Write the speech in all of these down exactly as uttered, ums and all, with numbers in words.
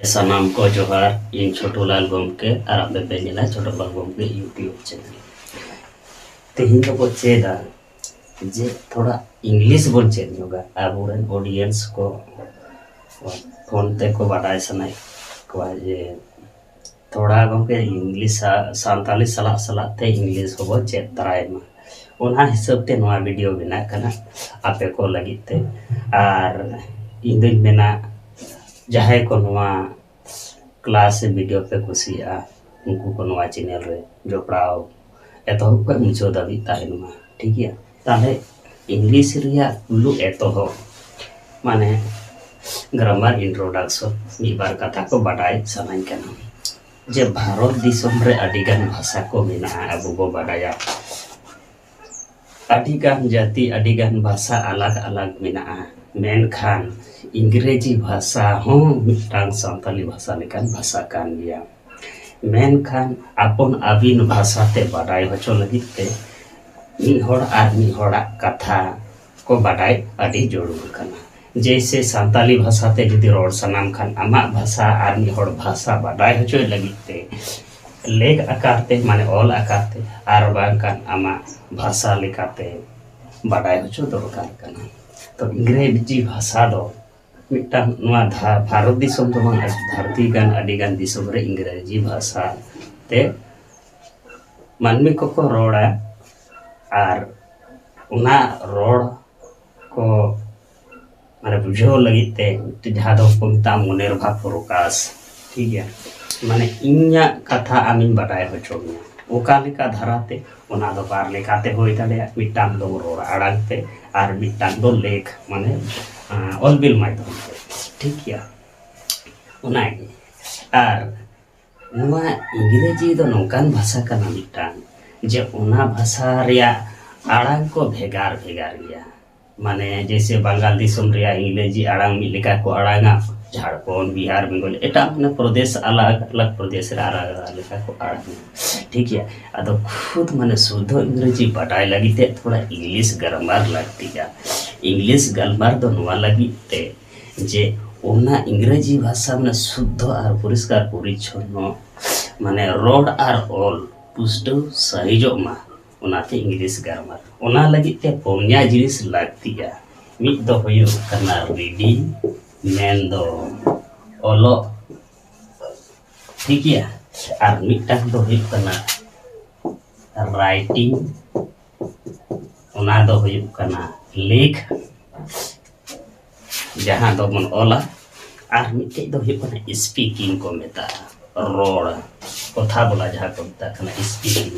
ᱥᱟᱱᱟᱢ ᱠᱚ ᱡᱚᱦᱟᱨ, ᱤᱧ ᱪᱷᱳᱴᱩ ᱞᱟᱞ ᱜᱚᱢᱠᱮ ᱟᱨ ᱟᱯᱮ ᱯᱮ ᱧᱮᱞᱟ ᱪᱷᱳᱴᱩ ᱞᱟᱞ ᱜᱚᱢᱠᱮ YouTube channel᱾ ᱛᱮᱦᱮᱧ ᱫᱚᱵᱚ ᱪᱮᱫᱟ ᱡᱮ ᱛᱷᱚᱲᱟ English ᱵᱚᱱ ᱪᱮᱫ ᱧᱚᱜᱟ᱾ ᱟᱵᱚᱨᱮᱱ audience ᱠᱚ ᱯᱷᱳᱱ ᱛᱮᱠᱚ ᱵᱟᱰᱟᱭ ᱥᱟᱱᱟᱭᱮᱫ ᱠᱚᱣᱟ ᱡᱮ ᱛᱷᱚᱲᱟ ᱜᱚᱢᱠᱮ English ᱥᱟ-, ᱥᱟᱱᱛᱟᱞᱤ ᱥᱟᱞᱟᱜ ᱥᱟᱞᱟᱜ ᱛᱮ English ᱦᱚᱸᱵᱚ ᱪᱮᱫ ᱛᱟᱨᱟᱭ ᱢᱟ᱾ ᱚᱱᱟ ᱦᱤᱥᱟᱹᱵ ᱛᱮ ᱱᱚᱣᱟ video ᱵᱮᱱᱟᱜ ᱠᱟᱱᱟ ᱟᱯᱮ ᱠᱚ ᱞᱟᱹᱜᱤᱫ ᱛᱮ᱾ ᱟᱨ ᱤᱧ ᱫᱩᱧ ᱢᱮᱱᱟ ᱡᱟᱦᱟᱸᱭ ᱠᱚ ᱱᱚᱣᱟ class video ᱯᱮ ᱠᱩᱥᱤᱭᱟᱜᱼᱟ, ᱩᱱᱠᱩ ᱠᱚ ᱱᱚᱣᱟ channel ᱨᱮ ᱡᱚᱯᱲᱟᱣ ᱮᱛᱚᱦᱚᱵ ᱠᱷᱚᱱ ᱢᱩᱪᱟᱹᱫ ᱫᱷᱟᱹᱵᱤᱡ ᱛᱟᱦᱮᱱ ᱢᱟ, ᱴᱷᱤᱠ ᱜᱮᱭᱟ? ᱛᱟᱦᱞᱮ English ᱨᱮᱭᱟᱜ ᱯᱩᱭᱞᱩ ᱮᱛᱚᱦᱚᱵ, ᱢᱟᱱᱮ grammar introduction, ᱢᱤᱫ ᱵᱟᱨ ᱠᱟᱛᱷᱟ ᱠᱚ ᱵᱟᱰᱟᱭ ᱥᱟᱱᱟᱧ ᱠᱟᱱᱟ ᱡᱮ ᱵᱷᱟᱨᱚᱛ ᱫᱤᱥᱚᱢ ᱨᱮ ᱟᱹᱰᱤᱜᱟᱱ ᱵᱷᱟᱥᱟ ᱠᱚ ᱢᱮᱱᱟᱜᱼᱟ, ᱟᱵᱚ ᱵᱚ ᱵᱟᱰᱟᱭᱟ᱾ ᱟᱹᱰᱤᱜᱟᱱ ᱡᱟᱹᱛᱤ, ᱟᱹᱰᱤᱜᱟᱱ ᱵᱷᱟᱥᱟ ᱟᱞᱟᱜᱽ ᱟᱞᱟᱜᱽ ᱢᱮᱱᱟᱜᱼᱟ, ᱢᱮᱱᱠᱷᱟᱱ ᱤᱝᱨᱮᱡᱤ ᱵᱷᱟᱥᱟ ᱦᱚᱸ ᱢᱤᱫᱴᱟᱝ ᱥᱟᱱᱛᱟᱞᱤ ᱵᱷᱟᱥᱟ ᱞᱮᱠᱟᱱ ᱵᱷᱟᱥᱟ ᱠᱟᱱ ᱜᱮᱭᱟ᱾ ᱢᱮᱱᱠᱷᱟᱱ ᱟᱯᱚᱱ ᱟᱹᱯᱤᱱ ᱵᱷᱟᱥᱟ ᱛᱮ ᱵᱟᱰᱟᱭ ᱦᱚᱪᱚ ᱞᱟᱹᱜᱤᱫ ᱛᱮ ᱢᱤᱫ ᱦᱚᱲ ᱟᱨ ᱢᱤᱫ ᱦᱚᱲᱟᱜ ᱠᱟᱛᱷᱟ ᱠᱚ ᱵᱟᱰᱟᱭ ᱟᱹᱰᱤ ᱡᱟᱹᱨᱩᱲ ᱠᱟᱱᱟ᱾ ᱡᱮᱭᱥᱮ ᱥᱟᱱᱛᱟᱞᱤ ᱵᱷᱟᱥᱟ ᱛᱮ ᱡᱩᱫᱤ ᱨᱚᱲ ᱥᱟᱱᱟᱢ ᱠᱷᱟᱱ, ᱟᱢᱟᱜ ᱵᱷᱟᱥᱟ ᱟᱨ ᱢᱤᱫ ᱦᱚᱲ ᱵᱷᱟᱥᱟ ᱵᱟᱰᱟᱭ ᱦᱚᱪᱚᱭ ᱞᱟᱹᱜᱤᱫ ᱛᱮ ᱞᱮᱠ ᱟᱠᱟᱨ ᱛᱮ, ᱢᱟᱱᱮ ᱚᱞ ᱟᱠᱟᱨ ᱛᱮ, ᱟᱨ ᱵᱟᱝᱠᱷᱟᱱ ᱟᱢᱟᱜ ᱵᱷᱟᱥᱟ ᱞᱮᱠᱟᱛᱮ ᱵᱟᱰᱟᱭ ᱦᱚᱪᱚ ᱫᱚᱨᱠᱟᱨ ᱠᱟᱱᱟ᱾ ᱛᱚ ᱤᱝᱨᱮᱡᱤ ᱵᱷᱟᱥᱟ ᱫᱚ ᱢᱤᱫᱴᱟᱝ ᱱᱚᱣᱟ ᱫᱷᱟ-, ᱵᱷᱟᱨᱚᱛ ᱫᱤᱥᱚᱢ ᱫᱚ ᱵᱟᱝ, ᱫᱷᱟᱹᱨᱛᱤ ᱜᱟᱱ ᱟᱹᱰᱤ ᱜᱟᱱ ᱫᱤᱥᱚᱢ ᱨᱮ ᱤᱝᱨᱮᱡᱤ ᱵᱷᱟᱥᱟ ᱛᱮ ᱢᱟᱹᱱᱢᱤ ᱠᱚᱠᱚ ᱨᱚᱲᱟ᱾ ᱟᱨ ᱚᱱᱟ ᱨᱚᱲ ᱠᱚ ᱢᱟᱱᱮ ᱵᱩᱡᱷᱟᱹᱣ ᱞᱟᱹᱜᱤᱫ ᱛᱮ ᱡᱟᱦᱟᱸ ᱫᱚ ᱠᱚ ᱢᱮᱛᱟᱜᱼᱟ ᱢᱚᱱᱮᱨ ᱵᱷᱟᱵᱽ ᱯᱨᱚᱠᱟᱥ, ᱴᱷᱤᱠ ᱜᱮᱭᱟ? ᱢᱟᱱᱮ ᱤᱧᱟᱹᱜ ᱠᱟᱛᱷᱟ ᱟᱢᱤᱧ ᱵᱟᱰᱟᱭ ᱦᱚᱪᱚ ᱢᱮᱭᱟ, ᱚᱠᱟ ᱞᱮᱠᱟ ᱫᱷᱟᱨᱟᱛᱮ, ᱚᱱᱟ ᱫᱚ ᱵᱟᱨ ᱞᱮᱠᱟᱛᱮ ᱦᱩᱭ ᱫᱟᱲᱮᱭᱟᱜᱼᱟ, ᱢᱤᱫᱴᱟᱝ ᱫᱚ ᱨᱚᱲ ᱟᱲᱟᱝ ᱛᱮ ᱟᱨ ᱢᱤᱫᱴᱟᱝ ᱫᱚ ᱞᱮᱠ, ᱢᱟᱱᱮ ᱟᱸ, ᱚᱞ ᱵᱤᱞ ᱢᱟᱫᱽᱫᱷᱚᱢ ᱛᱮ, ᱴᱷᱤᱠ ᱜᱮᱭᱟ? ᱚᱱᱟᱜᱮ᱾ ᱟᱨ ᱱᱚᱣᱟ ᱤᱝᱨᱮᱡᱤ ᱫᱚ ᱱᱚᱝᱠᱟᱱ ᱵᱷᱟᱥᱟ ᱠᱟᱱᱟ ᱢᱤᱫᱴᱟᱝ, ᱡᱮ ᱚᱱᱟ ᱵᱷᱟᱥᱟ ᱨᱮᱭᱟᱜ ᱟᱲᱟᱝ ᱠᱚ ᱵᱷᱮᱜᱟᱨ ᱵᱷᱮᱜᱟᱨ ᱜᱮᱭᱟ᱾ ᱢᱟᱱᱮ ᱡᱮᱭᱥᱮ ᱵᱟᱝᱜᱟᱞ ᱫᱤᱥᱚᱢ ᱨᱮᱭᱟᱜ ᱤᱝᱨᱮᱡᱤ ᱟᱲᱟᱝ ᱢᱤᱫ ᱞᱮᱠᱟ ᱠᱚ ᱟᱲᱟᱝᱟ, ᱡᱷᱟᱲᱠᱷᱚᱸᱰ, ᱵᱤᱦᱟᱨ, ᱵᱮᱝᱜᱚᱞ, ᱮᱴᱟᱜ ᱢᱟᱱᱮ ᱯᱨᱚᱫᱮᱥ, ᱟᱞᱟᱜᱽ ᱟᱞᱟᱜᱽ ᱯᱨᱚᱫᱮᱥ ᱨᱮ ᱟᱞᱟᱜᱽ ᱟᱞᱟᱜᱽ ᱞᱮᱠᱟ ᱠᱚ ᱟᱲᱟᱝᱟ, ᱴᱷᱤᱠ ᱜᱮᱭᱟ? ᱟᱫᱚ ᱠᱷᱩᱫ ᱢᱟᱱᱮ ᱥᱩᱫᱽᱫᱷᱚ ᱤᱝᱨᱮᱡᱤ ᱵᱟᱰᱟᱭ ᱞᱟᱹᱜᱤᱫ ᱛᱮ ᱛᱷᱚᱲᱟ English grammar ᱞᱟᱹᱠᱛᱤᱜᱼᱟ᱾ English grammar ᱫᱚ ᱱᱚᱣᱟ ᱞᱟᱹᱜᱤᱫ ᱛᱮ ᱡᱮ ᱚᱱᱟ ᱤᱝᱨᱮᱡᱤ ᱵᱷᱟᱥᱟ ᱢᱟᱱᱮ ᱥᱩᱫᱽᱫᱷᱚ ᱟᱨ ᱯᱚᱨᱤᱥᱠᱟᱨ ᱯᱚᱨᱤᱪᱷᱚᱱᱱᱚ, ᱢᱟᱱᱮ ᱨᱚᱲ ᱟᱨ ᱚᱞ ᱯᱩᱥᱴᱟᱹᱣ ᱥᱟᱹᱦᱤᱡᱚᱜ ᱢᱟ, ᱚᱱᱟᱛᱮ ᱤᱝᱞᱤᱥ ᱜᱨᱟᱢᱟᱨ᱾ ᱚᱱᱟ ᱞᱟᱹᱜᱤᱫ ᱛᱮ ᱯᱩᱱᱭᱟ ᱡᱤᱱᱤᱥ ᱞᱟᱹᱠᱛᱤᱜᱼᱟ᱾ ᱢᱤᱫ ᱫᱚ ᱦᱩᱭᱩᱜ ᱠᱟᱱᱟ ᱨᱤᱰᱤᱝ, ᱢᱮᱱᱫᱚ ᱚᱞᱚᱜ, ᱴᱷᱤᱠ ᱜᱮᱭᱟ? ᱟᱨ ᱢᱤᱫᱴᱟᱝ ᱫᱚ ᱦᱩᱭᱩᱜ ᱠᱟᱱᱟ ᱨᱟᱭᱴᱤᱝ, ᱚᱱᱟ ᱫᱚ ᱦᱩᱭᱩᱜ ᱠᱟᱱᱟ ᱞᱮᱠ, ᱡᱟᱦᱟᱸ ᱫᱚᱵᱚᱱ ᱚᱞᱟ᱾ ᱟᱨ ᱢᱤᱫᱴᱮᱡ ᱫᱚ ᱦᱩᱭᱩᱜ ᱠᱟᱱᱟ ᱥᱯᱤᱠᱤᱝ ᱠᱚ ᱢᱮᱛᱟᱜᱼᱟ, ᱨᱚᱲ, ᱠᱚᱛᱷᱟ ᱵᱚᱞᱟ ᱡᱟᱦᱟᱸ ᱠᱚ ᱢᱮᱛᱟᱜ ᱠᱟᱱᱟ ᱥᱯᱤᱠᱤᱝ,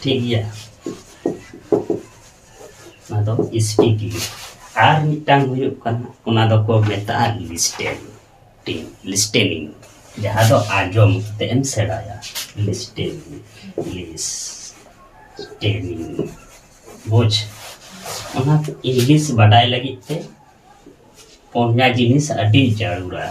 ᱴᱷᱤᱠ ᱜᱮᱭᱟ? ᱚᱱᱟ ᱫᱚ ᱥᱯᱤᱠᱤᱝ᱾ ᱟᱨ ᱢᱤᱫᱴᱟᱝ ᱦᱩᱭᱩᱜ ᱠᱟᱱᱟ, ᱚᱱᱟ ᱫᱚᱠᱚ ᱢᱮᱛᱟᱜᱼᱟ ᱞᱤᱥᱴᱮᱱ, ᱞᱤᱥᱴᱮᱱᱤᱝ, ᱡᱟᱦᱟᱸ ᱫᱚ ᱟᱸᱡᱚᱢ ᱠᱟᱛᱮ ᱮᱢ ᱥᱮᱬᱟᱭᱟ᱾ ᱞᱤᱥᱴᱮᱱᱤᱝ, ᱞᱤᱥᱴᱮᱱᱤᱝ, ᱵᱩᱡᱽ? ᱚᱱᱟ ᱤᱝᱞᱤᱥ ᱵᱟᱰᱟᱭ ᱞᱟᱹᱜᱤᱫ ᱛᱮ ᱯᱩᱱᱭᱟ ᱡᱤᱱᱤᱥ ᱟᱹᱰᱤ ᱡᱟᱹᱨᱩᱲᱟ᱾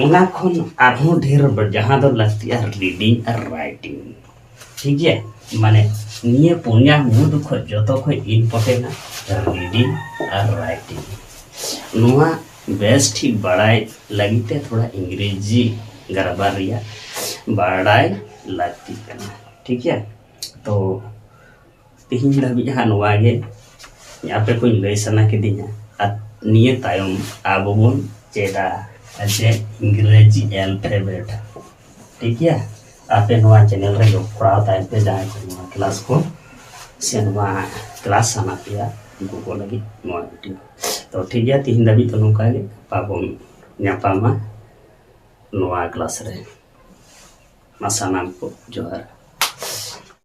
ᱚᱱᱟ ᱠᱷᱚᱱ ᱟᱨᱦᱚᱸ ᱰᱷᱮᱨ ᱡᱟᱦᱟᱸ ᱫᱚ ᱞᱟᱹᱠᱛᱤᱜᱼᱟ, ᱨᱤᱰᱤᱝ ᱟᱨ ᱨᱟᱭᱴᱤᱝ, ᱴᱷᱤᱠ ᱜᱮᱭᱟ? ᱢᱟᱱᱮ ᱱᱤᱭᱟᱹ ᱯᱩᱱᱭᱟ ᱢᱩᱫᱽ ᱠᱷᱚᱱ ᱡᱚᱛᱚ ᱠᱷᱚᱱ ᱤᱢᱯᱚᱨᱴᱮᱱᱴ ᱨᱤᱰᱤᱝ ᱟᱨ ᱨᱟᱭᱴᱤᱝ᱾ ᱱᱚᱣᱟ ᱵᱮᱥ ᱴᱷᱤᱠ ᱵᱟᱲᱟᱭ ᱞᱟᱹᱜᱤᱫ ᱛᱮ ᱛᱷᱚᱲᱟ ᱤᱝᱨᱮᱡᱤ ᱜᱨᱟᱢᱟᱨ ᱨᱮᱭᱟᱜ ᱵᱟᱲᱟᱭ ᱞᱟᱹᱠᱛᱤᱜ ᱠᱟᱱᱟ, ᱴᱷᱤᱠ ᱜᱮᱭᱟ? ᱛᱚ ᱛᱮᱦᱮᱧ ᱫᱷᱟᱹᱵᱤᱡ ᱦᱟᱸᱜ ᱱᱚᱣᱟ ᱜᱮ ᱟᱯᱮ ᱠᱚᱧ ᱞᱟᱹᱭ ᱥᱟᱱᱟ ᱠᱤᱫᱤᱧᱟ᱾ ᱟᱨ ᱱᱤᱭᱟᱹ ᱛᱟᱭᱚᱢ ᱟᱵᱚ ᱵᱚᱱ ᱪᱮᱫᱟ ᱡᱮ ᱤᱝᱨᱮᱡᱤ ᱟᱞᱯᱷᱟᱵᱮᱴ, ᱴᱷᱤᱠ ᱜᱮᱭᱟ? ᱟᱯᱮ ᱱᱚᱣᱟ ᱪᱮᱱᱮᱞ ᱨᱮ ᱡᱚᱯᱲᱟᱣ ᱛᱟᱦᱮᱱ ᱯᱮ, ᱡᱟᱦᱟᱸᱭ ᱠᱚ ᱱᱚᱣᱟ ᱠᱞᱟᱥ ᱠᱚ ᱥᱮ ᱱᱚᱣᱟ ᱠᱞᱟᱥ ᱥᱟᱱᱟ ᱯᱮᱭᱟ, ᱩᱱᱠᱩ ᱠᱚ ᱞᱟᱹᱜᱤᱫ ᱱᱚᱣᱟ ᱵᱷᱤᱰᱤᱭᱳ᱾ ᱛᱚ ᱴᱷᱤᱠ ᱜᱮᱭᱟ, ᱛᱮᱦᱮᱧ ᱫᱷᱟᱹᱵᱤᱡ ᱫᱚ ᱱᱚᱝᱠᱟ ᱜᱮ, ᱟᱵᱚ ᱵᱚᱱ ᱧᱟᱯᱟᱢᱟ ᱱᱚᱣᱟ ᱠᱞᱟᱥ ᱨᱮ᱾ ᱢᱟ ᱥᱟᱱᱟᱢ ᱠᱚ ᱡᱚᱦᱟᱨ᱾